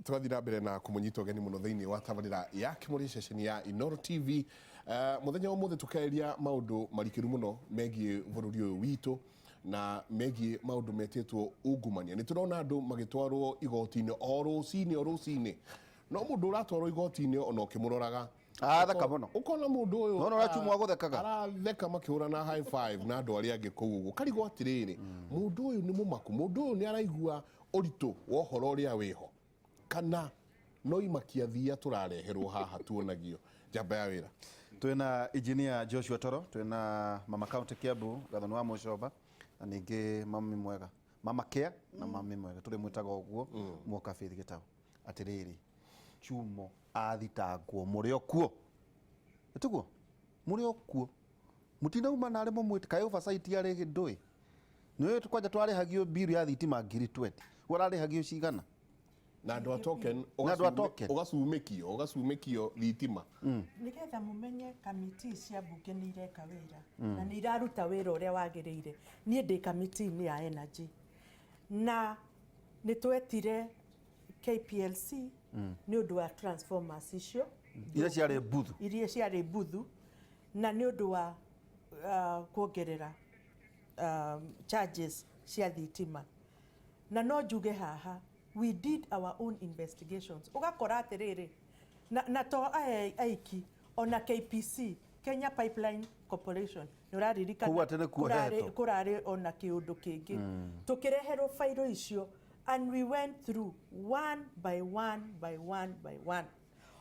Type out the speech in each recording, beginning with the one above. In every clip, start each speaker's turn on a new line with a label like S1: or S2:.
S1: Tũgathiĩ na mbere na kũmũnyita ũgeni mũno thĩinĩ wa tabarĩra ya Kĩmũrĩ, ceceni ya Inoro TV. Mũthenya wa ũmũthĩ tũkĩarĩria maũndũ marikĩru mũno megiĩ bũrũri ũyũ witũ na megiĩ maũndũ metĩtwo ungumania. Nĩ tũrona andũ magĩtwarwo igoti-inĩ o rũcinĩ o rũcinĩ, no mũndũ ũratwarwo igoti-inĩ ona ũkĩmũroraga
S2: Aratheka mũno.
S1: Ũkona mũndũ ũyũ
S2: Nona ũrĩa Chumwa agũthekaga.
S1: Aratheka makĩhũrana high five na andũ arĩa angĩ kũu ũguo, karigwo atĩrĩrĩ, mũndũ ũyũ nĩ mũmaku, mũndũ ũyũ nĩ araigua ũritũ wa ũhoro ũrĩa wĩho, kana no imakia thia tũrareherwo haha tuonagio njamba ya wĩra?
S2: Twĩna Engineer Joshua Toro, twĩna Mama County Kiambu, Gathoni wa Mũcoba, na ningĩ Mami Mwega, Mama Care na Mami Mwega, tũrĩmwĩtaga ũguo, Mwoka Faith Gĩtaũ. Atĩrĩrĩ, Chumo athitangwo mũrĩ o kuo, ĩtiguo? Mũrĩ o kuo, mũtinauma narĩ mũmwĩte, kaĩ oversight yarĩ ndũĩ? Nĩ kwanja twarĩhagio bill ya thitima 20,000, we ũrarĩhagio cigana?
S1: Na andũ a token.
S2: Na andũ a token.
S1: Ũgacumĩkio thitima.
S3: Nĩgetha mũmenye kamiti cia mbunge nĩ ireka wĩra na nĩ iraruta wĩra ũrĩa wagĩrĩire, niĩ ndĩ kamiti-inĩ ya energy na nĩ twetire KPLC nĩ ũndũ wa transformers icio
S2: iria ciarĩ mbuthu,
S3: iria ciarĩ mbuthu, na nĩ ũndũ wa kuongerera charges cia thitima. Na no njuge haha, we did our own investigations, ũgakora atĩrĩrĩ, na to aya aiki, ona KPC, Kenya Pipeline Corporation, nĩ ũraririkana
S2: Kũu atĩ nĩkuo hetwo.
S3: Kũrarĩ ona kĩũndũ kĩngĩ, tũkĩreherwo bairũ icio and we went through one by one by one by one,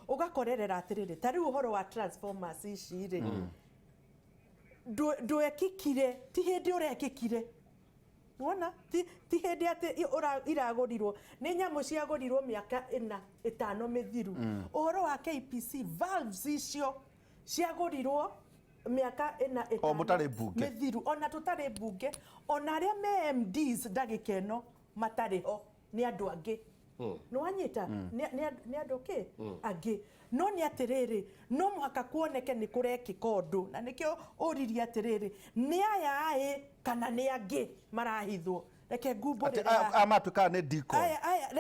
S3: ũgakorerera atĩrĩrĩ, ta rĩu ũhoro wa transformers ici rĩ, ndwekĩkire, ti hĩndĩ ũrekĩkire. Wona ti hĩndĩ atĩ iragũrirwo, nĩ nyamũ ciagũrirwo mĩaka 4, 5 mĩthiru. Ũhoro wa KPC valves icio ciagũrirwo mĩaka 4,
S2: O
S3: 5
S2: mũtarĩ mbunge.
S3: mĩthiru, ona tũtarĩ mbunge, ona arĩa me MDs ndagĩka ĩno matarĩ ho, nĩ andũ angĩ. Nĩ wanyita? Nĩ andũ kĩ angĩ. No nĩ atĩrĩrĩ, no mũhaka kuoneke nĩ kũrekĩka ũndũ, na nĩkĩo ũririe atĩrĩrĩ, nĩ aya ĩ kana nĩ angĩ marahithwo? Reke
S2: Atĩ
S3: ngumbũrĩre
S2: aya
S3: haha.
S2: Aya matuĩkaga nĩ decoy.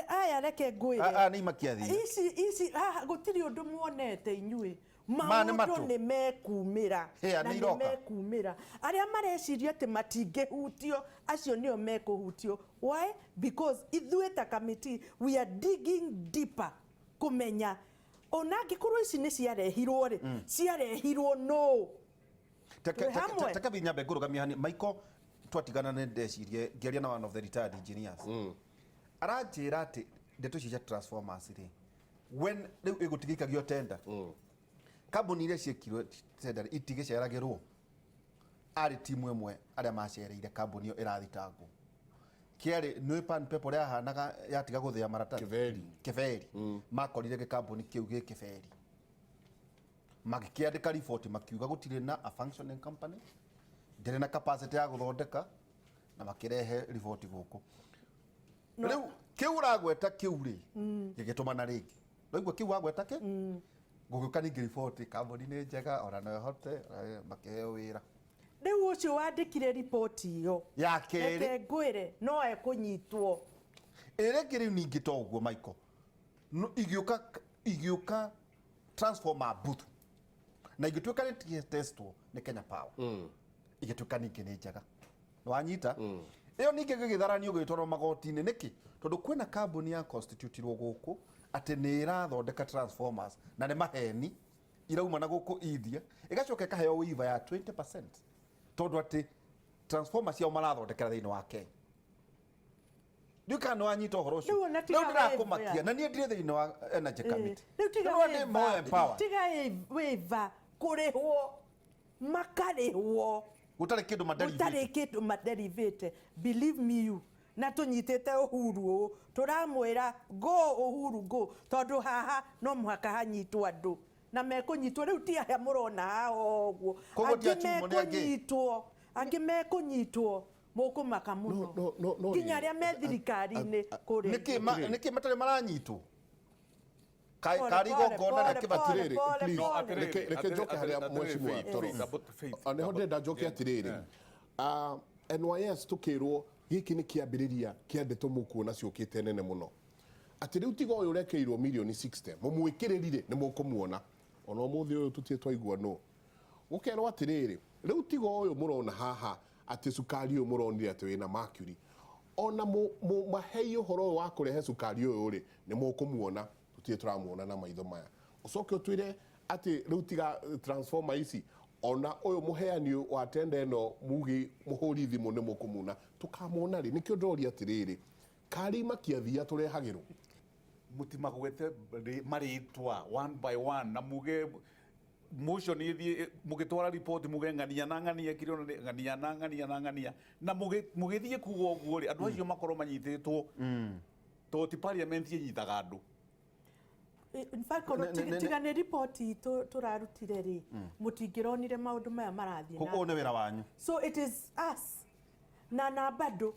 S3: Aya reke ngwĩre.
S2: Aya nĩ imakia thia.
S3: Ici haha gũtirĩ ũndũ muonete inyuĩ.
S2: Ma nĩ
S3: Maũndũ
S2: matũ.
S3: nĩ mekumĩra
S2: Hĩa
S3: na
S2: nĩ
S3: nĩ
S2: iroka.
S3: mekumĩra. Arĩa mareciria atĩ matingĩhutio, acio nĩo mekũhutio. Why? Because ithuĩ ta committee we are digging deeper kũmenya ona angĩkorwo ici nĩ ciarehirwo rĩ, ciarehirwo nũ? Twĩ hamwe?
S2: Teke nyambe ngũrũgamia hani Michael, twatigana nĩ ndecirie ngĩaria na one of the retired engineers, aranjĩra atĩ ndeto icio cia transformers rĩ, when rĩu ĩgũtigĩkagio tender, kambuni iria ciĩkirwo tender itigĩceragĩrwo. Arĩ timu ĩmwe arĩa macereire kambuni ĩyo ĩrathitangwo, kĩarĩ nĩ pan paper ũrĩa yahanaga yatiga gũthĩa maratathi.
S1: Kĩberi.
S2: Kĩberi. Makorire gĩkambuni kĩu gĩ kĩberi, magĩkĩandĩka riboti makiuga gũtirĩ na a functioning company, ndĩrĩ na capacity ya gũthondeka, na makĩrehe riboti gũkũ. Rĩu kĩu ũragweta kĩu rĩ, gĩgĩtũmana rĩngĩ, waigua kĩu wagweta kĩ gũgĩũka ningĩ riboti, kambuni nĩ njega ona no ĩhote, makĩheo wĩra.
S3: Rĩu ũcio wandĩkire riboti ĩyo,
S2: ya kerĩ,
S3: reke ngwĩre, no ekũnyitwo.
S2: Ĩrĩa ĩngĩ rĩu ningĩ to ũguo Michael, no, igĩũka transformer booth na igĩtuĩka nĩ testwo nĩ Kenya Power, igĩtuĩka ningĩ nĩ njega, wanyita? Ĩyo ningĩ gĩgĩtharanio gĩgĩtwarwo magoti-inĩ. Nĩkĩ? Tondũ kwĩna kambuni ya constitutirwo gũkũ atĩ nĩ ĩrathondeka transformers na nĩ maheni, irauma na gũkũ India, ĩgacoka ĩkaheo waiver ya 20% tondũ atĩ transformer ciao marathondekera thĩinĩ wa Kenya. Ndiũĩ kana nĩ wanyita ũhoro ũcio.
S3: Rĩu ona tiga
S2: Rĩu ndĩrakũmakia
S3: waiver.
S2: na niĩ ndirĩ thĩinĩ wa energy committee.
S3: Rĩu tiga
S2: Rĩu nĩ more
S3: waiver,
S2: empowered.
S3: tiga waiver, kũrĩhwo makarĩhwo
S2: gũtarĩ kĩndũ
S3: gũtarĩ
S2: maderivĩte.
S3: Kĩndũ maderivĩte. Believe me you, na tũnyitĩte Uhuru ũũ, tũramwĩra go Uhuru go, tondũ haha no mũhaka hanyitwo andũ na mekũnyitwo. Rĩu ti aya mũrona haha ũguo.
S2: Koguo ti
S3: Angĩ
S2: Achumbo, nĩ angĩ.
S3: mekũnyitwo, angĩ mekũnyitwo, mũkũmaka mũno.
S1: No,
S3: nginya
S1: rĩrĩ,
S3: arĩa me thirikari-inĩ kũrĩa.
S2: Nĩkĩ matarĩ maranyitwo?
S3: Pole,
S2: Karĩ
S3: pole,
S2: igongona rĩa
S3: pole,
S2: Kĩbaki.
S3: pole,
S1: Atĩrĩrĩ,
S3: pole,
S1: please,
S3: pole.
S1: reke njoke harĩa mheshimiwa Toro. Nĩho ndĩrenda njoke atĩrĩrĩ, NYS tũkĩrwo gĩkĩ nĩ kĩambĩrĩria kĩa ndeto mũkuona ciũkĩte nene mũno. Atĩ rĩu tiga ũyũ ũrekeirwo mirioni 60 mũmwĩkĩrĩrire nĩ mũkũmuona. Ona ũmũthĩ ũyũ tũtirĩ twaigua nũ. Gũkerwo atĩrĩrĩ, rĩu tiga ũyũ mũrona haha atĩ cukari ũyũ mũronire atĩ wĩna mercury. Ona mahei ũhoro ũyũ wa kũrehe cukari ũyũ rĩ, nĩ mũkũmuona, tũtirĩ tũramuona na maitho maya. Ũcoke ũtwĩre atĩ rĩu tiga transformer ici, ona ũyũ mũheani wa tenda ĩno mugi mũhũri thimũ nĩ mũkũmuona. Tũkamuona rĩ? Nĩkĩo ndĩroria atĩrĩrĩ, kari makiathia tũrehagĩrwo.
S4: Mutimagwete marĩtwa one by one na muge motion ithie mugitwara report muge ng'ania na ng'ania kirio na ng'ania na ng'ania na ng'ania na mugithie kuga ũguo rĩ, andũ acio makorwo manyitĩtwo to ti parliament ĩnyitaga andũ.
S3: In fact, korwo tiga nĩ report itũ tũrarutire rĩ, mũtingĩronire maũndũ maya marathiĩ na
S2: Koguo nĩ wĩra wanyu.
S3: So it is us na bado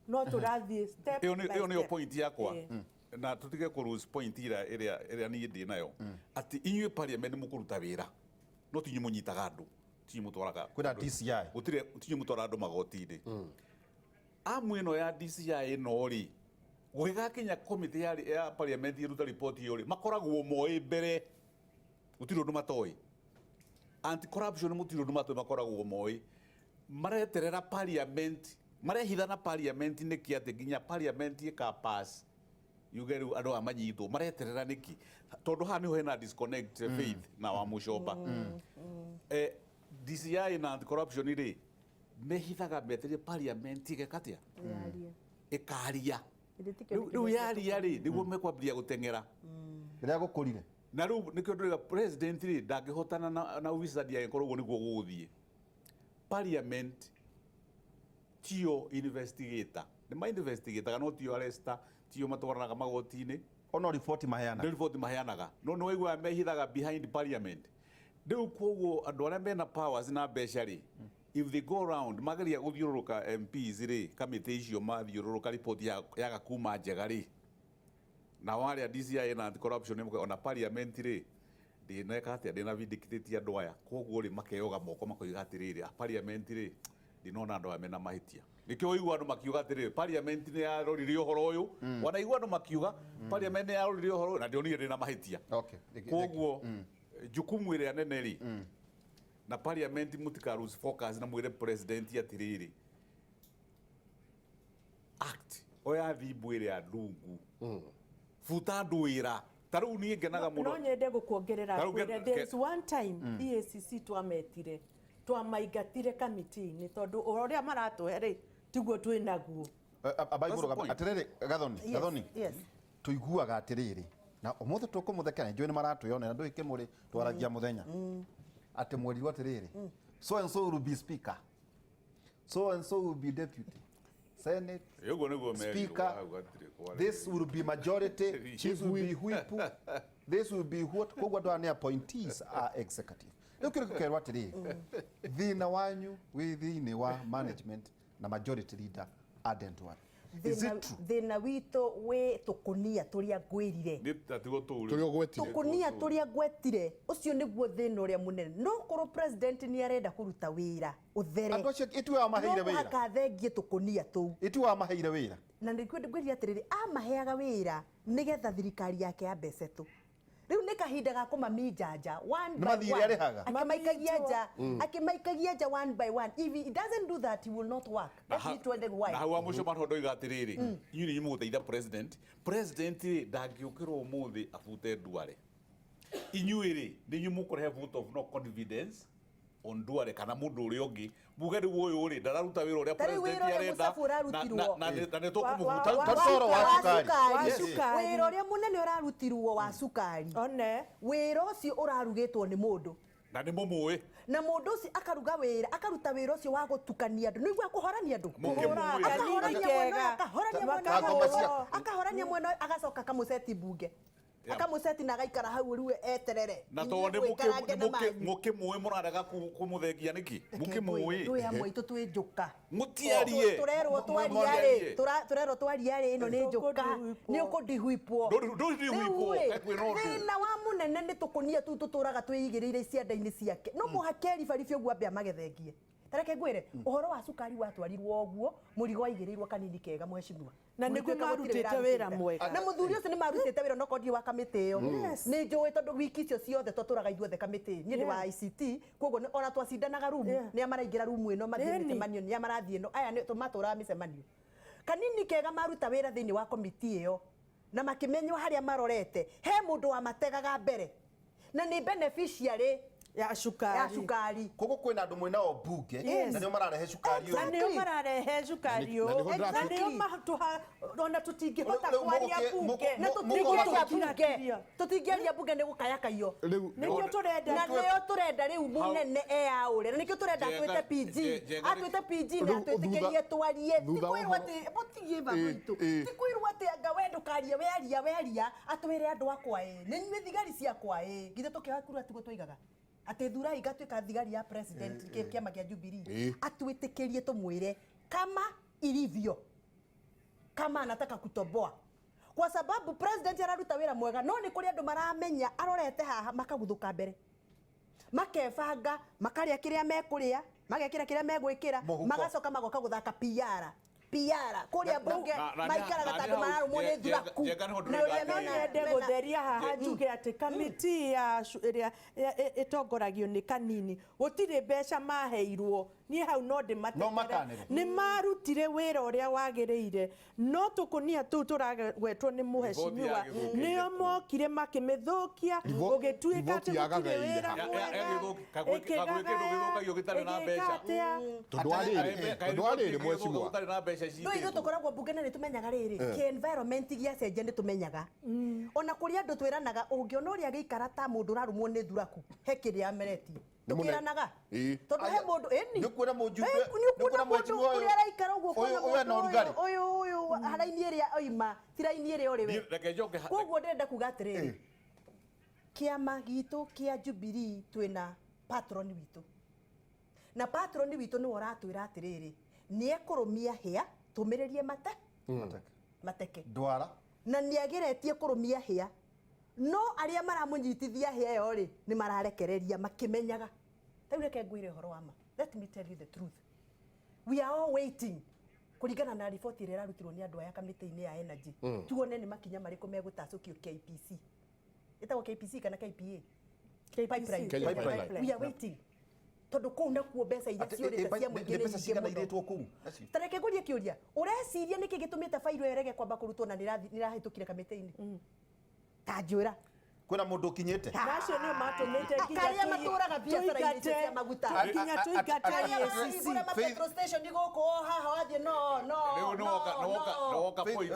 S3: no tũrathiĩ step
S4: Ĩyo
S3: by
S4: ĩyo nĩyo
S3: step.
S4: Point yakwa na tutige kũ lose point ĩrĩa ĩrĩa ĩrĩa niĩ ndĩ nayo atĩ inyuĩ parliament nĩ mũkũruta wĩra, no ti inyuĩ mũnyitaga andũ, ti inyuĩ mũtwaraga.
S2: Kwĩna DCI.
S4: Gũtirĩ, ti inyuĩ mũtwaraga andũ magoti-inĩ. Amu ĩno ya DCI ĩno rĩ, gũgĩgakinya committee ya parliament ĩruta report ĩyo rĩ, makoragwo moĩ mbere, gũtirĩ ũndũ matoĩ. Anti corruption mũtirĩ ũndũ matoĩ, makoragwo moĩ, mareterera parliament, marehitha na parliament nĩkĩ atĩ nginya parliament ĩka pass yuge rĩu andũ aya manyitwo? Mareterera nĩkĩ? Tondũ haha nĩho hena disconnect, Faith na wa Mũcoba. DCI na anti corruption rĩ, mehithaga metereire parliament ĩgeka atĩa?
S3: Yarie.
S4: Ĩkaria.
S3: Ĩrĩ tikĩo
S4: Rĩu yaria rĩ, nĩguo mekwambĩrĩria gũteng'era.
S2: Rĩrĩa gũkũrire.
S4: Na rĩu nĩkĩo ndĩrauga president rĩ, ndangĩhotana na ufisadi angĩkorwo ũguo nĩguo gũgũthiĩ. Parliament tio investigator, nĩ ma investigator no tio arrester, tio matwaranaga magoti-inĩ.
S2: Ono riboti maheanaga.
S4: Nĩ riboti maheanaga, no nĩ waiguaga mehithaga behind parliament. Rĩu koguo andũ arĩa mena powers na mbeca rĩ, if they go round mageria gũthiũrũrũka MPs rĩ, kamĩtĩ icio mathiũrũrũka, riboti yaga kuma njega rĩ, nao arĩa DCI na anti corruption nĩ ona parliament rĩ, ndĩneka atĩa, ndĩna vindicate andũ aya. Koguo rĩ, makeoga moko makoiga atĩrĩrĩ, parliament rĩ, ndinona andũ aya mena mahĩtia. Nĩkĩo waigua andũ makiuga atĩrĩrĩ, parliament nĩ yarorire ũhoro ũyũ. Wanaigua andũ makiuga parliament nĩ yarorire ũhoro ũyũ na ndionire ndĩna mahĩtia. Koguo jukumu ĩrĩa nene rĩ, na parliament mũtika lose focus na mwĩre president atĩrĩrĩ, act, oya thimbu ĩrĩa ndungu, buta andũ wĩra. Ta rĩu niĩ ngenaga
S3: No
S4: mũno.
S3: nyende gũkuongerera
S4: Ta rĩu
S3: ngwĩre, there is one time EACC twametire, twamaingatire kamiti-inĩ tondũ ũhoro ũrĩa maratũhe rĩ, tiguo twĩ naguo.
S2: Abaigũrũ.
S4: That's the point.
S2: Atĩrĩrĩ Gathoni,
S3: Yes,
S2: Gathoni,
S3: yes.
S2: tũiguaga atĩrĩrĩ, na ũmũthĩ tũkũmũthekera, njũĩ nĩ maratwĩonera, ndũĩ kĩmũrĩ twaragia mũthenya atĩ mwerirwo atĩrĩrĩ, so and so will be speaker, so and so will be deputy senate
S4: Ũguo nĩguo merirwo
S2: speaker,
S4: hau hatirĩ kwaria.
S2: this will be majority, this will be whip, this will be what. Koguo andũ aya nĩ appointees a executive. Rĩu kĩrĩ gũkerwo atĩrĩrĩ, thĩna wanyu wĩ thĩinĩ wa management na majority leader Aden Duale. Is it true?
S5: Thĩna witũ wĩ tũkũnia tũrĩa ngwĩrire.
S4: Nĩ tatigo tũu rĩ.
S1: Tũrĩa ũgwetire.
S5: Tũkũnia tũrĩa ngwetire, ũcio nĩguo thĩna ũrĩa mũnene. No korwo president nĩ arenda kũruta wĩra ũthere,
S2: Andũ acio ĩtuwe wamaheire
S5: no
S2: wĩra.
S5: mũhaka athengie tũkũnia tũu.
S2: Ĩtuwe wamaheire wĩra.
S5: Na nĩguo ngwĩrire atĩrĩrĩ, amaheaga wĩra nĩgetha thirikari yake yambe ĩcetũ. Rĩu nĩ kahinda ga kũmaminjanja one
S2: Nĩ
S5: by
S2: mathirĩ
S5: one.
S2: arĩhaga?
S5: Akĩmaikagia nja, akĩmaikagia nja one by one. If he doesn't do that, he will not work. Let me tell them why.
S4: Na hau wa mũico marho ndoiga atĩrĩrĩ, inyuĩ nĩ inyuĩ mũgũteithia president. President rĩ, ndangĩũkĩra ũmũthĩ abute Duale. Inyuĩ rĩ, nĩ inyuĩ mũkũrehe vote of no confidence on Duale kana mũndũ ũrĩa ũngĩ, muge rĩu ũyũ rĩ, ndararuta wĩra ũrĩa
S5: Ta rĩu
S4: president
S5: wĩra ũrĩa
S4: arenda,
S5: Mũcabu ũrarutirwo.
S4: na nĩ tũkũmũbuta.
S2: Toro wa cukari.
S3: Wa
S5: Wa
S3: cukari.
S5: Wĩra ũrĩa mũnene ũrarutirwo wa cukari,
S3: One.
S5: Wĩra ũcio ũrarugĩtwo nĩ mũndũ.
S4: Na nĩ mũmũĩ.
S5: Na mũndũ ũcio akaruga wĩra, akaruta wĩra ũcio wa gũtukania andũ, nĩguo akũhorania andũ.
S4: Mũkĩmũĩ.
S5: Akahorania mwena ũyũ, akahorania mwena
S2: Ta ngoma
S5: ũyũ, akahorania mwena ũyũ, agacoka akamũceti mbunge, akamũceti na agaikara hau rĩu eterere.
S4: Na
S5: Inyuĩ
S4: tondũ nĩ
S5: mwĩkarange na manyu.
S4: mũkĩmũĩ, mũrarega kũmũthengia nĩkĩ mũkĩmũĩ?
S5: Ndũĩ amwe aitũ twĩ njũka.
S4: Mũtiarie.
S5: Tũrerwo twaria rĩ, tũrerwo twaria rĩ, ĩno nĩ njũka, nĩ ũkũndihwipwo.
S4: Ndũrihwipwo,
S5: Rĩu ĩ,
S4: kwĩna ũndũ.
S5: Thĩna wa mũnene nĩ tũkũnia tũu tũtũraga twĩigĩrĩire cianda-inĩ ciake. No mũhaka eribaribe ũguo ambe amagethengie. Tareke ngwĩre ũhoro wa cukari watwarirwo ũguo, mũrigo waigĩrĩirwo kanini kega, mheshimiwa.
S3: Na nĩguo
S5: Gũtuĩka gũtirĩ
S3: marutĩte wĩra mwega.
S5: Na mũthuri ũcio nĩ marutĩte wĩra onokorwo ndirĩ wa kamĩtĩ ĩyo.
S3: Yes.
S5: Nĩ njũĩ tondũ wiki icio ciothe twatũraga ithuothe kamĩtĩ. Niĩ ndĩ wa ICT, koguo ona twacindanaga rumu, nĩa maraingĩra rumu ĩno mathiĩ
S3: Ĩni.
S5: mĩcemanio, nĩa marathiĩ ĩno, aya nĩ tũmatũraga mĩcemanio. Kanini kega maruta wĩra thĩinĩ wa komiti ĩyo na makĩmenywo harĩa marorete, he mũndũ wamategaga mbere na nĩ beneficiary
S3: ya
S5: ya
S3: cukari.
S5: Cukari.
S2: Koguo kwĩna andũ mwĩnao mbunge
S3: Yes.
S2: na nĩo mararehe cukari
S3: Na
S2: ũyũ.
S3: nĩo mararehe cukari
S1: Na
S3: ũyũ,
S1: nĩho
S3: na nĩo ona tũtingĩhota
S2: Rĩu
S3: kwaria bunge.
S5: Na
S3: Nĩguo
S5: tũtingĩaria
S3: tũkirakiria.
S5: bunge, tũtingĩaria bunge nĩ gũkayakaio.
S1: Rĩu
S3: Nĩkĩo tũrenda
S5: Na nĩo tũrenda rĩu mũnene eyaũre, na nĩkĩo tũrenda atwĩte PG, atwĩte PG na
S1: Rĩu
S5: atwĩtĩkĩrie twarie. Ti
S1: thutha wa
S5: kwĩrwo
S1: ũhoro-
S5: atĩ mũtigie ba gwitũ, ti kwĩrwo atĩ anga we ndũkarie, wearia wearia, atwĩre andũ akwa ĩ nĩ inyuĩ thigari ciakwa ĩ. Githĩ tũkĩoya kura tiguo twoigaga atĩ thurai ngatuĩka thigari ya president kĩama kĩa Jubilee? Atwĩtĩkĩrie tũmwĩre kama ilivyo, kama anataka kutoboa, kwa sababu president araruta wĩra mwega, no nĩ kũrĩ andũ maramenya arorete haha makaguthũka mbere, makebanga, makarĩa kĩrĩa mekũrĩa, magekĩra kĩrĩa megwĩkĩra,
S2: Mũhuko.
S5: Magacoka magoka gũthaka PR PR kũrĩa mbunge, maikaraga ta andũ mararũmwo nĩ thuraku.
S4: Njenga nĩho
S5: Na
S4: ndĩroiga
S5: ũrĩa
S4: atĩrĩrĩ.
S3: No nyende gũtheria haha njuge atĩ kamĩtĩ ya ĩrĩa ĩtongoragio nĩ kanini gũtirĩ mbeca maheirwo. Niĩ hau no
S2: No
S3: ndĩmatetere.
S2: makanĩre.
S3: Nĩ marutire wĩra ũrĩa wagĩrĩire, no tũkũnia tũu tũragwetwo nĩ mũhecimiwa
S4: Riboti yagĩthũkĩire
S3: nĩo
S4: kũ?
S3: Mokire makĩmĩthũkia, gũgĩtuĩka
S1: Riboti
S3: atĩ gũtirĩ
S1: yagagaĩire
S3: wĩra
S1: ha?
S3: mwega.
S4: Kagwĩ kĩndũ gĩthũkagio gĩtarĩ na
S3: ĩgĩka
S4: mbeca.
S3: atĩa?
S1: Tondũ wa rĩrĩ, tondũ wa rĩrĩ, mheshimiwa,
S4: Gũtarĩ na mbeca
S5: No ithuĩ
S4: citĩtwo.
S5: tũkoragwo mbunge na nĩ tũmenyaga rĩrĩ kĩ environment gĩacenjia, nĩ tũmenyaga ona kũrĩ andũ twĩranaga ũngĩona ũrĩa agĩikara ta mũndũ ũrarũmwo nĩ thuraku, he kĩrĩa ameretie.
S1: Nĩ mũne-
S5: Tũkĩranaga tondũ he mũndũ ĩni
S2: Nĩ ũkuona mũjumbe-
S5: nĩ
S2: nĩ
S5: ũkuona
S2: ũkuona
S5: mũndũ
S2: mheshimiwa ũyũ-
S5: ũrĩa araikara ũguo, ũkona
S2: ũyũ ena
S5: mũndũ
S2: ũrugarĩ.
S5: ũyũ ũyũ haraini ĩrĩa oima ti raini ĩrĩa ũrĩ we.
S4: Niĩ- Reke njoke
S5: Koguo ndĩrenda kuga atĩrĩrĩ, kĩama gitũ kĩa Jubilee twĩna patron witũ, na patron witũ nĩwe ũratwĩra atĩrĩrĩ, nĩ ekũrũmia hĩa tũmĩrĩrie mate mateke.
S2: Ndwara.
S5: Na nĩ ageretie kũrũmia hĩa, no arĩa maramũnyitithia hĩa ĩyo rĩ, nĩ mararekereria makĩmenyaga. Rĩu reke ngwĩre ũhoro wa ma, let me tell you the truth, we are all waiting kũringana na riboti ĩrĩa ĩrarutirwo nĩ andũ aya kamĩtĩ-inĩ ya energy, tuone nĩ makinya marĩkũ megũtacũkio KPC, ĩtagwo KPC kana KPA? Pipeline.
S1: Kenya
S2: Pipeline.
S1: Pipeline.
S5: We are waiting tondũ kũu nakuo mbeca iria
S2: Atĩ,
S5: ciũrĩte cia
S2: nĩ
S5: mũingĩ nĩ
S2: mbeca
S5: nyingĩ
S2: cigana
S5: mũno.
S2: irĩtwo kũu? Acio.
S5: Ta reke ngũrie kĩũria, ũreciria nĩkĩ gĩtũmĩte bairo ĩyo ĩrege kwamba kũrutwo na nĩ ĩrahĩtũkire kamĩtĩ-inĩ? Ta njĩra.
S2: Kwĩna mũndũ ũkinyĩte.
S3: Na acio nĩo matũmĩte nginya
S5: Karĩa matũraga biacara-inĩ icio cia maguta.
S3: Nginya tũingate
S5: Arĩa
S3: EACC.
S5: marahingũra ma petrol station gũkũ o haha wathiĩ no no
S4: Rĩu
S5: no
S4: nĩwoka nĩwoka
S5: no.
S4: nĩwoka
S2: Faith,
S4: point.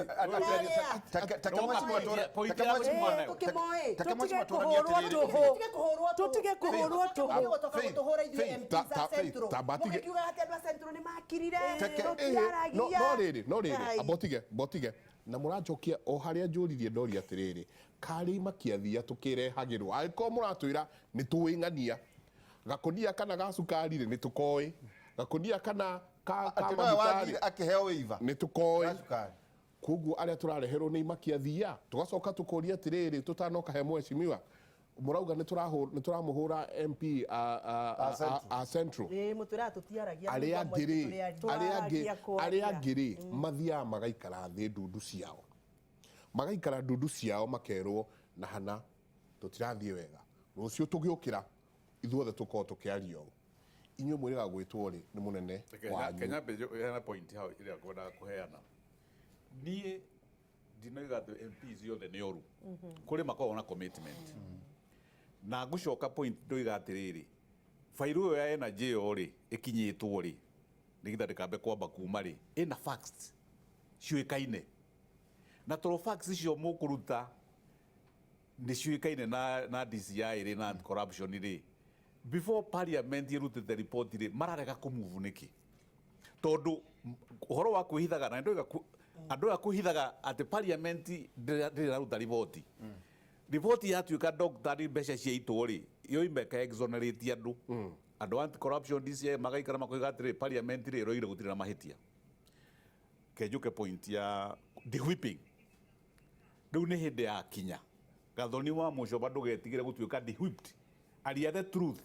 S2: Take mheshimiwa
S4: Point
S2: take
S4: ya
S2: mheshimiwa
S4: mheshimiwa nayo.
S5: Tũkĩmoĩ.
S2: Take
S3: Tũtige
S2: mheshimiwa tũranie
S3: kũhũrwo
S2: atĩrĩrĩ.
S3: tũhũ.
S5: Tũtige kũhũrwo tũhũ.
S3: Tũtige kũhũrwo tũhũ.
S5: Tũtige
S2: Faith,
S5: gũtũhũra ithuĩ
S2: Faith,
S5: MPs a Central.
S1: ta
S5: Mũgĩkiuga atĩ andũ a Central nĩ makirire,
S1: No
S5: tũtiaragia.
S1: no rĩrĩ, no rĩrĩ,
S5: Ai.
S1: abotige botige na mũranjokia o harĩa njũririe. Ndoria atĩrĩrĩ, karĩ makiathia tũkĩrehagĩrwo, angĩkorwo mũratwĩra nĩ tũĩ ng'ania gakũnia kana ga cukari rĩ, nĩ tũkoĩ gakũnia kana ka
S2: Atĩ nowe
S1: maguta
S2: wathire
S1: rĩ,
S2: akĩheo wĩiva.
S1: Nĩ tũkoĩ.
S2: Ga cukari.
S1: Koguo arĩa tũrareherwo nĩ imakia thia, tũgacoka tũkoria atĩrĩrĩ, tũtanoka he mheshimiwa, mũrauga nĩ tũramũhũra MP
S2: A Central.
S1: a Central.
S5: Ĩĩ, mũtwĩraga tũtiaragia.
S1: Arĩa angĩ rĩ, arĩa angĩ
S3: Twaragia kwaria.
S1: Arĩa angĩ rĩ, mathiaga magaikara thĩ ndundu ciao, magaikara ndundu ciao, makerwo na hana tũtirathiĩ wega, rũciũ tũgĩũkĩra ithuothe tũkorwo tũkĩaria ũũ. Inyuĩ mwĩrĩga gwĩtwo rĩ nĩ mũnene wanyu.
S4: Kenya heana point hau ĩrĩa ngwendaga kũheana. Niĩ ndinoiga atĩ MPs othe nĩ oru, kũrĩ makoragwo na commitment. Na ngũcoka point ndoiga atĩrĩrĩ, bairũ ĩyo ya energy ĩyo rĩ ĩkinyĩtwo rĩ, nĩgetha ndĩkambe kwamba kuma rĩ, ĩna facts ciũĩkaine, na toro facts icio mũkũruta nĩ ciũĩkaine na DCI rĩ na anti corruption rĩ, before parliament ĩrutĩte report rĩ, mararega kũmove nĩkĩ? Tondũ ũhoro wa kwĩhithaga na ndoiga andũ aya kwĩhithaga atĩ parliament ndĩrĩ ĩraruta riboti, riboti yatuĩka doctor mbeca ciaitwo rĩ, yoima ĩka exonerate andũ. Andũ anti corruption, DCI magaikara makoiga atĩrĩ, parliament rĩ ĩroire gũtirĩ na mahĩtia. Kenjuke point ya de-whipping, rĩu nĩ hĩndĩ ya kinya. Gathoni wa Mũcoba, ndũgetigĩre gũtuĩka de-whipped. Aria the truth,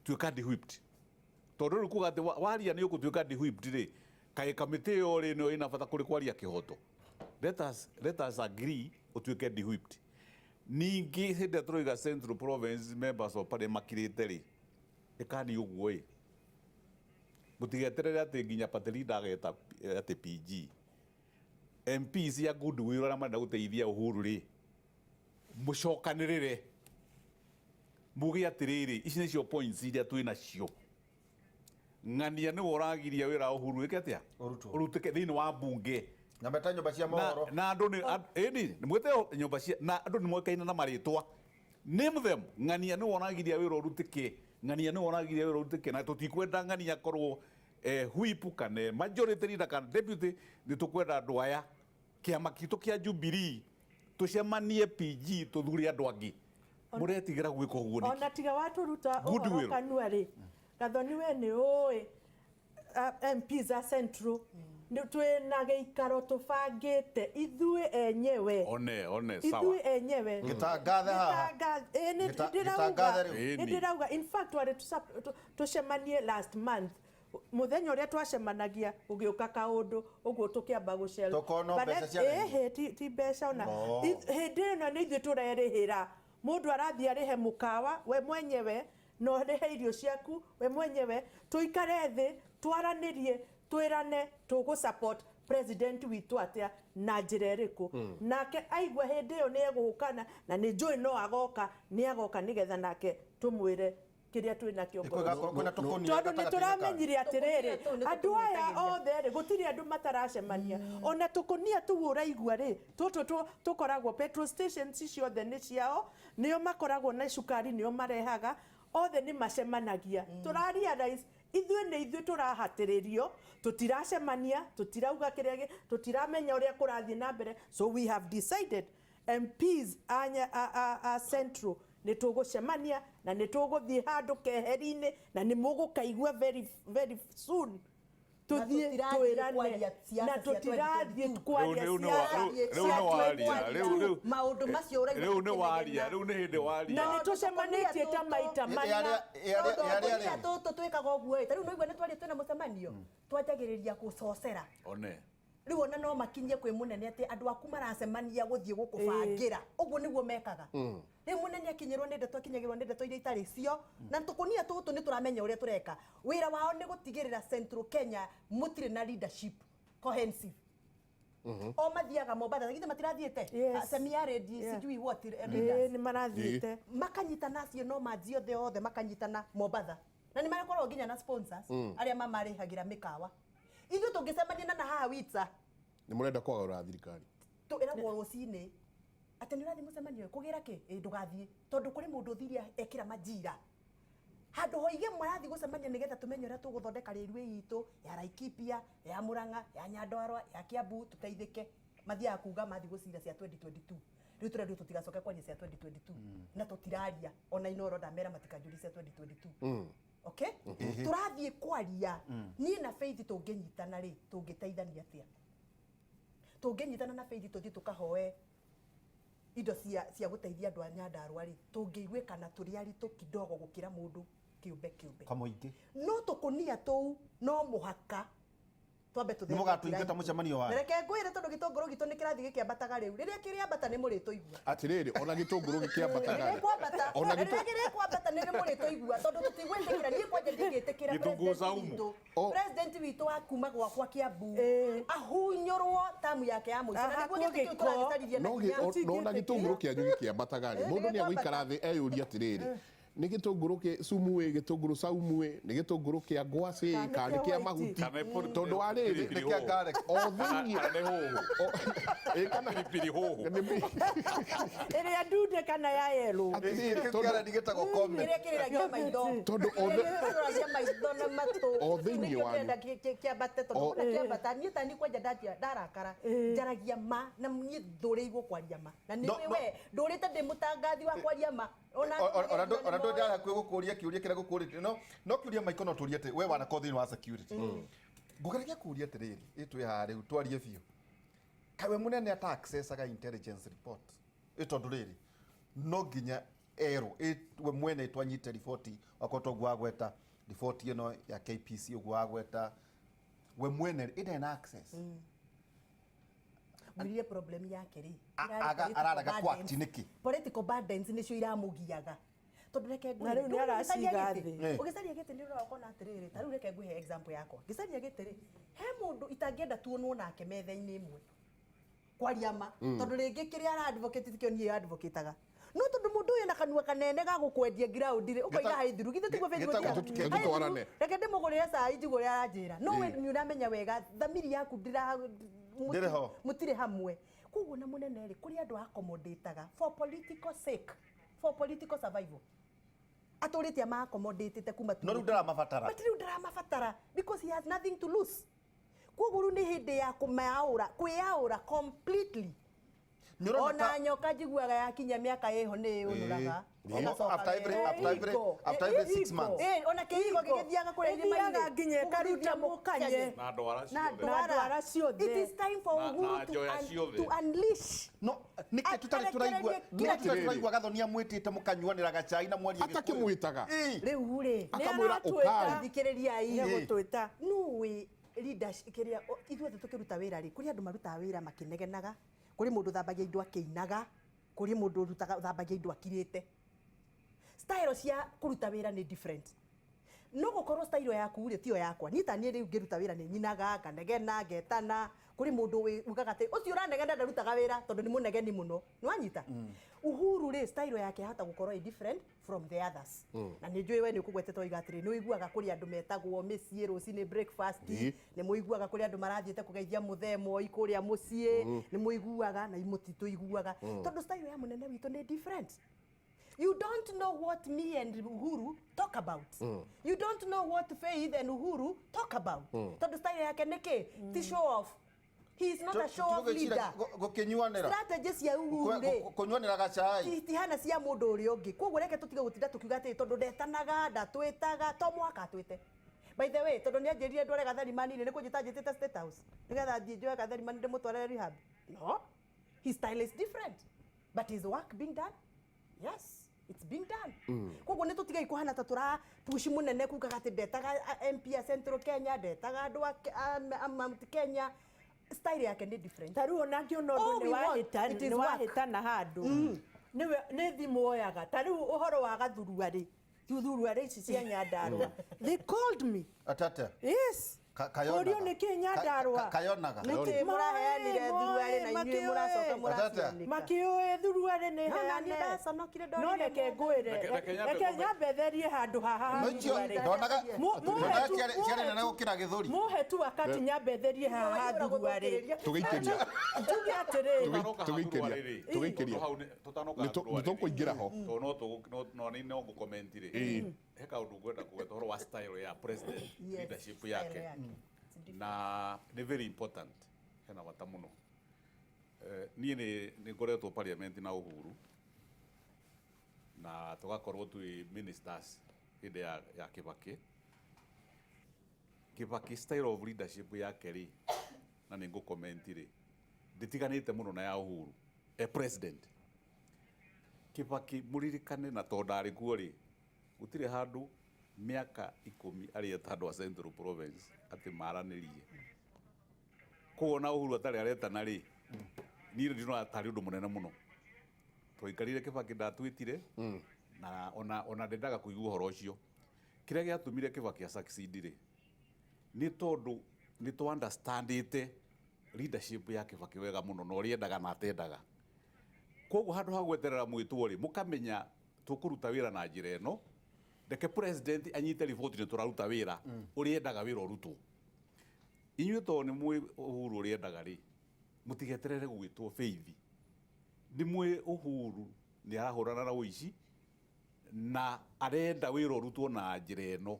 S4: tuĩka de-whipped. Tondũ rĩu kuga atĩ waria nĩ ũgũtuĩka de-whipped rĩ, kaĩ kamĩtĩ ĩyo rĩ nĩyo ĩna bata kũrĩ kwaria kĩhoto? Let us agree ũtuĩke de-whipped. Ningĩ hĩndĩ ĩrĩa tũroiga Central Province members of parliament makirĩte rĩ, ĩkani ũguo ĩ, mũtigeterere atĩ nginya party leader ageta atĩ PG. MPs ya goodwill arĩa marenda gũteithia Uhuru rĩ, mũcokanĩrĩre muge atĩrĩrĩ, ici nĩcio points iria twĩ nacio. Ng'ania nĩwe ũragiria wĩra wa Uhuru wĩke atĩa?
S2: Ũrutwo.
S4: Ũrutĩke thĩinĩ wa mbunge.
S2: Na meta nyũmba cia
S4: Na,
S2: mohoro.
S4: na andũ nĩ ĩni mwĩte nyũmba cia na andũ nĩ moĩkaine na marĩtwa. Name them. Ng'ania nĩwe ũragiria wĩra ũrutĩke, ng'ania nĩwe ũragiria wĩra ũrutĩke, na tũtikwenda ng'ania akorwo whip kana majority leader kana deputy. Nĩ tũkwenda andũ aya kĩama kitũ kĩa Jubilee tũcemanie PG tũthure andũ angĩ. Mũretigĩra gwĩka ũguo nĩkĩ?
S3: Ona tiga waturuta ũhoro
S4: Goodwill.
S3: Kanua rĩ, Gathoni, we nĩ ũĩ MPs a Central nĩ twĩna gĩikaro tũbangĩte ithuĩ enyewe.
S4: One sawa.
S3: Ithuĩ enyewe.
S2: Gĩtangathe haha.
S3: Ĩĩ, nĩ ndĩrauga.
S2: Gĩtangathe rĩu.
S3: Nĩ ndĩrauga, in fact twarĩ tũcemanie last month. Mũthenya ũrĩa twacemanagia ũgĩũka kaũndũ ũguo tũkĩamba gũcel.
S2: Tũkona mbeca cia
S3: Ĩhĩ, ti mbeca ona.
S2: Oh.
S3: Hĩndĩ ĩno nĩ ithuĩ tũrerĩhĩra. Mũndũ arathiĩ arĩhe mũkawa we mwenyewe na ũrĩhe irio ciaku we mwenyewe, tũikare thĩ twaranĩrie, twĩrane tũgũ support president witũ atĩa na njĩra ĩrĩkũ. Nake aigua hĩndĩ ĩyo nĩ egũkana na nĩ njũĩ no agoka, nĩ agoka nĩgetha nake tũmwĩre kĩrĩa twĩ nakĩo ngoro.
S2: Kwĩna tũkũnia
S3: Tondũ nĩ
S2: gatagatĩ-inĩ ka-
S3: tũramenyire atĩrĩrĩ,
S5: Tũkũnia tũu nĩ
S3: andũ aya
S5: tũmwĩtagĩria.
S3: othe rĩ, gũtirĩ andũ mataracemania. Ona tũkũnia tũu ũraigua rĩ, tũtũ tũkoragwo petrol stations ciothe nĩ ciao, nĩo makoragwo na cukari, nĩo marehaga, othe nĩ macemanagia. Tũra realize ithuĩ nĩ ithuĩ tũrahatĩrĩrio, tũtiracemania, tũtirauga kĩrĩa tũtiramenya ũrĩa kũrathiĩ na mbere. So we have decided MPs a Central nĩ tũgũcemania na nĩ tũgũthiĩ handũ keheri-inĩ na nĩ mũgũkaigua very very soon. Tũthiĩ
S5: tũtirathiĩ
S3: twĩrane
S5: kwaria siasa
S3: na
S5: cia
S3: tũtirathiĩ
S5: 2022.
S3: kwaria
S4: Rĩu nĩ wa-
S3: siasa
S4: rĩu
S3: cia
S4: nĩ waria,
S3: 2022.
S4: rĩu
S5: Maũndũ macio ũraigua
S4: rĩu nĩ waria,
S5: tũkĩnegena.
S4: rĩu nĩ hĩndĩ waria.
S3: Na nĩ tũcemanĩtie ta maita mana.
S2: Ĩ arĩa rĩ.
S5: Tũtũ twĩkaga ũguo ĩ, ta rĩu nĩũigua nĩ twaria twĩna mũcemanio, twanjagĩrĩria gũcocera.
S4: One.
S5: Rĩu ona no makinyie kwĩ mũnene atĩ andũ aku maracemania gũthiĩ gũkũbangĩra. Ũguo nĩguo mekaga. Rĩu mũnene akinyĩrwo nĩ ndeto, akinyagĩrwo nĩ ndeto iria itarĩ cio, na tũkũnia tũtũ nĩ tũramenya ũrĩa tũreka. Wĩra wao nĩ gũtigĩrĩra Central Kenya mũtirĩ na leadership cohesive. O mathiaga Mombatha, githĩ matirathiĩte?
S3: Yes.
S5: Semiarid, sijui what leaders.
S3: Ĩĩ, nĩ marathiĩte.
S5: Makanyitana acio no manji othe othe makanyitana Mombatha, na nĩ marakorwo nginya na sponsors arĩa mamarĩhagĩra mĩkawa. Ithuĩ tũngĩcemania na haha witsa
S1: Nĩ mũrenda kwagarũra thirikari.
S5: Ĩragwo rũcinĩ atĩ nĩ ũrathiĩ mũcemanio ũyũ kũgĩra kĩ? Ĩ, ndũgathiĩ, tondũ kũrĩ mũndũ ũthire ekĩra majira handũ hoige marathiĩ gũcemania nĩgetha tũmenye ũrĩa tũgũthondeka rĩrwĩ itũ ya Laikipia, ya Murang'a, ya Nyandarua, ya Kiambu, tũteithĩke. Mathiaga kuga mathiĩ gũcira cia 2022. Rĩu tũrendwo tũtigacoke kwaria cia 2022 na tũtiraria. Ona Inoro ndamera matikanjũrie cia 2022. Okay, tũrathiĩ kwaria niĩ na Faith. Tũngĩnyitana rĩ, tũngĩteithania atĩa? Tũngĩnyitana na Faith tũthiĩ tũkahoe indo cia gũteithia andũ a Nyandarua rĩ, tũngĩiguĩkana tũrĩ aritũ kidogo gũkĩra mũndũ kĩũmbe kĩũmbe.
S2: Kamũingĩ.
S5: No tũkũnia tũu no mũhaka twambe
S2: Nĩ mũgatũingata mũcemanio wanyu?
S5: Na reke ngwĩre, tondũ gĩtũngũrũ gitũ nĩ kĩrathiĩ gĩkĩambataga rĩu, rĩrĩa kĩrĩambata nĩ mũrĩtũigua.
S1: Atĩrĩrĩ, ona gĩtũngũrũ gĩkĩambataga
S5: Rĩrĩa kwambata,
S1: ona
S5: rĩrĩa kĩrĩkwambata nĩ mũrĩtũigua, tondũ tũtigwĩtĩkĩra. Niĩ kwanja ndingĩtĩkĩra
S4: Gĩtũngũrũ
S5: president
S4: saumu.
S5: witũ,
S1: Oh.
S5: president witũ wa kuma gwakwa Kiambu
S3: Ĩĩ.
S5: ahunyũrwo tamu yake ya mũico, na
S3: Ahakwo
S5: nĩguo gĩtĩ kĩu
S3: gĩko.
S5: tũragĩcaririe na
S1: no
S5: hinya.
S1: no na gĩtũngũrũ kĩanyu gĩkĩambataga rĩ, mũndũ nĩ agũikara thĩ eyũrie atĩrĩrĩ, nĩ gĩtũngũrũ kĩ sumu ĩ, gĩtũngũrũ saumu ĩ, nĩ gĩtũngũrũ kĩa ngwacĩ
S3: Kana
S1: kana nĩ
S3: kĩa
S1: kĩa
S3: white.
S1: mahuti?
S4: Kana nĩ
S1: Tondũ wa rĩrĩ,
S4: pilipili
S2: Nĩ kĩa
S4: hoho.
S2: garlic.
S1: O thĩinĩ
S4: Kana nĩ hoho.
S1: Ĩ, kana
S4: Pilipili hoho.
S3: Ĩrĩa ndunde kana ya yellow?
S1: Atĩrĩrĩ,
S2: Kĩu
S1: tondũ
S2: kĩarani gĩtagwo comment.
S5: Kĩrĩa kĩrĩragia maitho.
S1: Tondũ
S5: Kĩrĩa kĩrĩragia maitho na matũ.
S1: O thĩinĩ
S5: Nĩkĩo
S1: wanyu.
S5: ndĩrenda kĩambate, tondũ wona kĩambata, niĩ tani kwanja ndatia ndarakara, njaragia ma, na niĩ ndũrĩirwo kwaria ma, na nĩ
S2: No,
S5: we
S2: no.
S5: we ndũrĩte ndĩ mũtangathi wa kwaria ma. Ona
S2: Ona ndå ndä hakuhä gå kå ria kä å ria kä rä a gå kå rä te no kä å ria maiko no tå rie atä we wanakorwo thä inä wa security ngågeragia kå ria atä rä rä ä twä haha rä u twarie biå kawe munene ata accessaga intelligence report ä tondå rä rä no nginya erwo we mwene twanyite riboti wakorwo toguo wagweta. Riboti ĩno ya KPC ũguo wagweta we mwene ĩndarĩ na access.
S5: Mwirire problem yake rĩ
S2: Ararega kwact nĩkĩ?
S5: Political burdens nĩcio iramugiaga, tondũ reke
S3: Na rĩu nĩ araciga thĩ.
S5: Ũgĩcaria gĩtĩ nĩ ũrora ũkona atĩrĩrĩ, ta rĩu reke ngwĩhe example yakwa. Ngĩcaria gĩtĩ rĩ, he mũndũ itangĩenda tuonwo nake metha-inĩ ĩmwe kwaria ma, tondũ rĩngĩ kĩrĩa ara advocate tikĩo niĩ advocateaga, no tondũ mũndũ ũyũ na kanua kanene ga gũkwendia ground rĩ, ũkoiga hai thiru, githĩ tiguo Facebook
S2: Gĩtagwo
S5: ya?
S1: Ke
S5: Hai
S1: tũtwarane.
S5: thiru, reke ndĩmũgũrĩre cai njigue ũrĩa aranjĩra. No we nĩ ũramenya wega thamiri yaku ndĩra
S2: Ndĩrĩ ho.
S5: Mũtirĩ hamwe. Koguo na mũnene rĩ, kũrĩ andũ accommodateaga for political sake, for political survival, atũrĩte ama accommodatĩte kuma
S2: No rĩu ndaramabatara.
S5: But rĩu ndaramabatara because he has nothing to lose. Koguo rĩu nĩ hĩndĩ ya kũmeaũra, kwĩyaũra completely.
S2: Nĩ ũrona
S5: Ona nyoka njiguaga yakinya mĩaka ĩho nĩ ĩũnũraga. Ĩgacoka wega.
S2: After every 6 months.
S5: Ĩ, ona kĩhigo gĩgĩthiaga kũrĩa
S3: Ĩthiaga
S5: irĩma-inĩ.
S3: nginya ĩkaruta
S5: Ũgũthithia
S3: mũkanye.
S4: Na ndwara
S5: Na
S4: ciothe.
S3: Na
S5: ndwara.
S3: ndwara ciothe.
S5: It is time for Uhuru
S4: Na njoya ciothe.
S5: to unleash.
S2: No nĩkĩ tũtarĩ tũraigua
S5: Arekererie kila
S2: nĩkĩ tũtarĩ
S1: kĩndũ.
S2: tũraigua Gathoni amwĩtĩte mũkanyuanĩra gacai na mwarie Gĩkũyũ?
S1: Atakĩmwĩtaga.
S5: Rĩu rĩ,
S1: Akamwĩra
S3: Nĩaratwĩta.
S1: ũkai.
S5: thikĩrĩriai.
S3: Nĩegũtwĩta.
S5: Nũĩ leadership kĩrĩa ithuothe tũkĩruta wĩra rĩ, kũrĩ andũ marutaga wĩra makĩnegenaga, kũrĩ mũndũ ũthambagia indo akĩinaga, kũrĩ mũndũ ũrutaga ũthambagia indo akirĩte. Style cia kũruta wĩra nĩ different. No gũkorwo style yaku rĩ tiyo yakwa. Niĩ ta niĩ rĩu ngĩruta wĩra nĩ nyinaga, nganegena, ngetana. Kũrĩ mũndũ ugaga atĩ ũcio ũranegena ndarutaga wĩra tondũ nĩ mũnegeni mũno. Nĩwanyita? Uhuru rĩ, style yake yahota gũkorwo ĩ different from the others. Na nĩ njũĩ we nĩ ũkũgwetete oiga atĩrĩ, nĩ ũiguaga kũrĩ andũ metagwo mĩciĩ rũcinĩ breakfast, nĩ mũiguaga kũrĩ andũ marathiĩte kũgeithia mũthee Moi kũrĩa mũciĩ, nĩ mũiguaga na mũtitũiguaga, tondũ style ya mũnene witũ nĩ different. You don't know what me and Uhuru talk about. You don't know what Faith and Uhuru talk about. Tondũ style yake nĩ kĩ? Ti show off. He is not a show off leader.
S2: Gũkĩnyuanĩra
S5: Strategy cia Uhuru rĩ,
S2: kũnyuanĩra gacai
S5: tihana cia mũndũ ũrĩa ũngĩ. Koguo reke tũtige gũtinda tũkiuga atĩ tondũ ndetanaga, ndatwĩtaga, to mũhaka atwĩte. By the way, tondũ nĩanjĩrire ndware Gatharimani rĩ, nĩ kũnjĩta anjĩtĩte State House nĩgetha thiĩ njoe Gatharimani ndĩmũtwarĩre rehab? No. His style is different. But is work being done? Yes, it's being done. Koguo nĩ tũtigei kũhana ta tũra push mũnene kugaga atĩ ndetaga MP a Central Kenya, ndetaga andũ a Mount Kenya. Style yake nĩ different.
S3: Ta rĩu ona ngĩona
S5: All
S3: ũndũ
S5: we want, it is
S3: nĩ
S5: work.
S3: wahĩtana handũ, nĩwe nĩ thimũ oyaga. Ta rĩu ũhoro wa gathurua rĩ, thuthurua ici cia Nyandarua, they called me.
S2: Atata.
S3: Yes.
S2: Kayonaga.
S3: Kũrio nĩ kĩ Nyandarua.
S2: Kayonaga.
S5: Nĩkĩ mũraheanire thuruarĩ na inyuĩ mũracoka mũracianĩka?
S3: Makĩũĩ thuruarĩ nĩ
S5: No, na niĩ
S3: heane.
S5: ndaconokire
S3: No
S5: ndonire
S3: reke
S5: mũndũ.
S3: ngwĩre,
S4: Reke nyambe
S3: reke nyambe therie handũ haha ha
S2: No icio
S3: thuruarĩ.
S2: ndonaga ndonaga ciarĩ nene gũkĩra gĩthũri.
S3: Mũhe tu wakati nyambe therie haha ha thuruarĩ.
S1: Tũgĩikĩria.
S3: Njuge atĩrĩrĩ,
S1: Tũgĩikĩria. Tũgĩikĩria.
S4: Tũtanoka
S1: Nĩ tũkũingĩra ho.
S4: Tondũ no nĩ no ngũcomment rĩ, he kaũndũ ngwenda kũgweta ũhoro wa style ya president, leadership
S5: style
S4: yake.
S5: Yake.
S4: Na nĩ very important, hena bata mũno. Niĩ nĩ ngoretwo parliament na Uhuru na tũgakorwo twĩ ministers hĩndĩ ya Kibaki. Kibaki style of leadership yake rĩ, na nĩ ngũcomment rĩ, ndĩtiganĩte mũno na ya Uhuru e president. Kibaki, mũririkane, na tondũ ndarĩ kuo rĩ, gũtirĩ handũ mĩaka 10 arĩeta andũ a Central Province atĩ maranĩrie. Koguo na Uhuru atarĩ aretana rĩ, niĩ ndĩrona tarĩ ũndũ mũnene mũno. Twaikarire Kibaki ndatwĩtire na ona ndendaga kũigua ũhoro ũcio. Kĩrĩa gĩatũmire Kibaki a succeed rĩ, nĩ tondũ nĩ tũ understandĩte leadership ya Kibaki wega mũno na ũrĩa endaga na atendaga. Koguo handũ ha gweterera mwĩtwo rĩ, mũkamenya tũkũruta wĩra na njĩra ĩno, reke president anyite riboti nĩ tũraruta wĩra ũrĩa endaga wĩra ũrutwo. Inyuĩ tondũ nĩ mwĩ Uhuru ũrĩa endaga rĩ, mũtigeterere gwĩtwo. Faith, nĩ mwĩ Uhuru nĩ arahũrana na ũici na arenda wĩra ũrutwo na njĩra ĩno,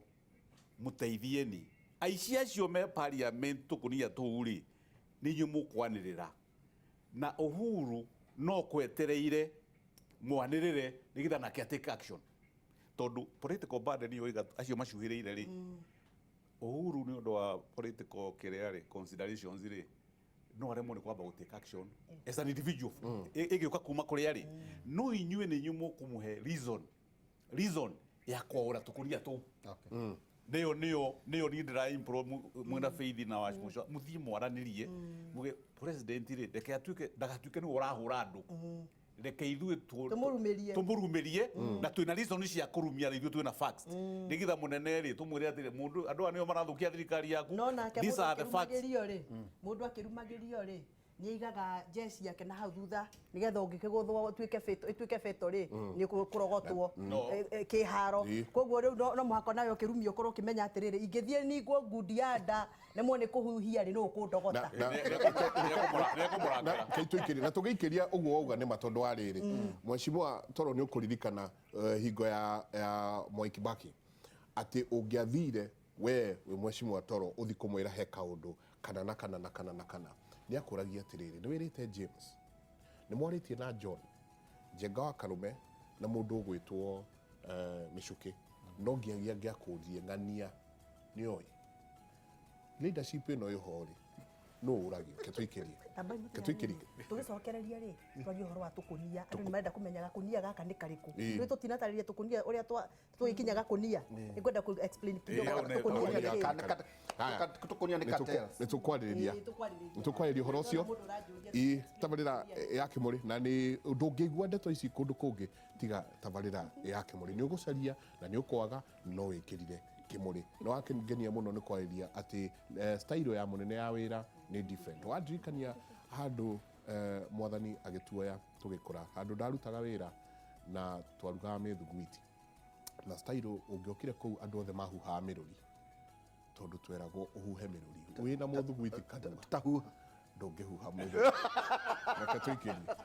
S4: mũteithieni. Aici acio me parliament tũkũnia tũu rĩ, nĩ inyuĩ mũkwanĩrĩra na Uhuru no kwetereire mwanĩrĩre nĩgetha nake take action, tondũ political burden yoiga acio macuhĩrĩire rĩ, Uhuru nĩ ũndũ wa political kĩrĩa rĩ, considerations rĩ, no aremwo nĩ kwamba gũ take action as an individual ĩgĩũka kuma kũrĩa rĩ, no inyuĩ nĩ inyuĩ mũkũmũhe reason ya kwaũra tũkũnia tũu. Nĩyo nĩyo nĩyo niĩ ndĩra improve mwĩna Faith na Wachmuco, mũthiĩ mwaranĩrie, muge president rĩ, reke atuĩke, ndagatuĩke nĩwe ũrahũra andũ, reke ithuĩ
S5: Tũmũrumĩrie.
S4: Tũmũrumĩrie, na twĩna reason cia kũrumia, na ithuĩ twĩna facts, nĩgetha mũnene rĩ, tũmwĩre atĩrĩ, mũndũ, andũ aya nĩo marathũkia thirikari yaku.
S5: No nake
S4: These
S5: mũndũ
S4: are the facts.
S5: akĩrumagĩrio rĩ, mũndũ akĩrumagĩrio rĩ, nĩ aigaga njeci yake na hau thutha, nĩgetha ũngĩkĩgũthwo ũtuĩke fatal, ĩtuĩke fatal rĩ, nĩ kũrogotwo
S4: No.
S5: Kĩharo. Koguo rĩu no mũhaka nawe ũkĩrumio ũkorwo ũkĩmenya atĩrĩrĩ, ingĩthiĩ ningwo ngundi ya nda nemwo nĩ kũhuhia rĩ, nũ ũkũndogota.
S4: Nĩekũmũrakara.
S1: Kaitũikĩria na tũgĩikĩria ũguo wauga nĩ ma, tondũ wa rĩrĩ, mheshimiwa Toro, nĩ ũkũririkana hingo ya Mwai Kibaki, atĩ ũngĩathire we wĩ mheshimiwa Toro ũthi kũmwĩra he kaũndũ kana na kana na kana na kana, nĩ akũragia atĩrĩrĩ, nĩ wĩrĩte James, nĩ mwarĩtie na John Njenga wa Karume na mũndũ ũgwĩtwo Mĩcũkĩ, no nginyagia ngĩakũrie ng'ania nĩoĩ leadership ĩno ĩho rĩ, nũ ũragio? Ketũikĩrie. Ketũikĩrie.
S5: Tũgĩcokereria rĩ, twarie ũhoro wa tũkũnia. Andũ nĩ marenda kũmenya gakũnia gaka nĩ karĩkũ.
S1: Ĩĩ.
S5: Rĩu tũtinatarĩria tũkũnia ũrĩa tũgĩkinya gakũnia. Nĩngwenda kũ explain kidogo
S4: Ĩĩ,
S5: tũkũnia nĩ kĩĩ.
S1: Haya.
S2: Tũkũnia nĩ cartels.
S1: Nĩ tũkwarĩrĩria.
S5: Ĩĩ, tũkwarĩrĩria.
S1: Nĩ tũkwarĩrĩria ũhoro ũcio.
S5: Ndĩrona mũndũ ũranjũria.
S1: Ĩ tabarĩra ya Kĩmũrĩ, na nĩ ndũngĩigua ndeto ici kũndũ kũngĩ tiga tabarĩra ya Kĩmũrĩ. Nĩ ũgũcaria na nĩ ũkwaga, no wĩkĩrire Kĩmũrĩ. Nĩ wakĩngenia mũno nĩ kwarĩria atĩ style ya mũnene ya wĩra nĩ different. Wandirikania handũ mwathani agĩtuoya tũgĩkũra, handũ ndarutaga wĩra na twarugaga mĩthuguiti, na style ũngĩokire kũu andũ othe mahuhaga mĩrũri, tondũ tweragwo ũhuhe mĩrũri wĩna mũthuguiti kanua.
S2: Tahuha.
S1: Ndũngĩhuha mũrũri. Reke tũikĩrie.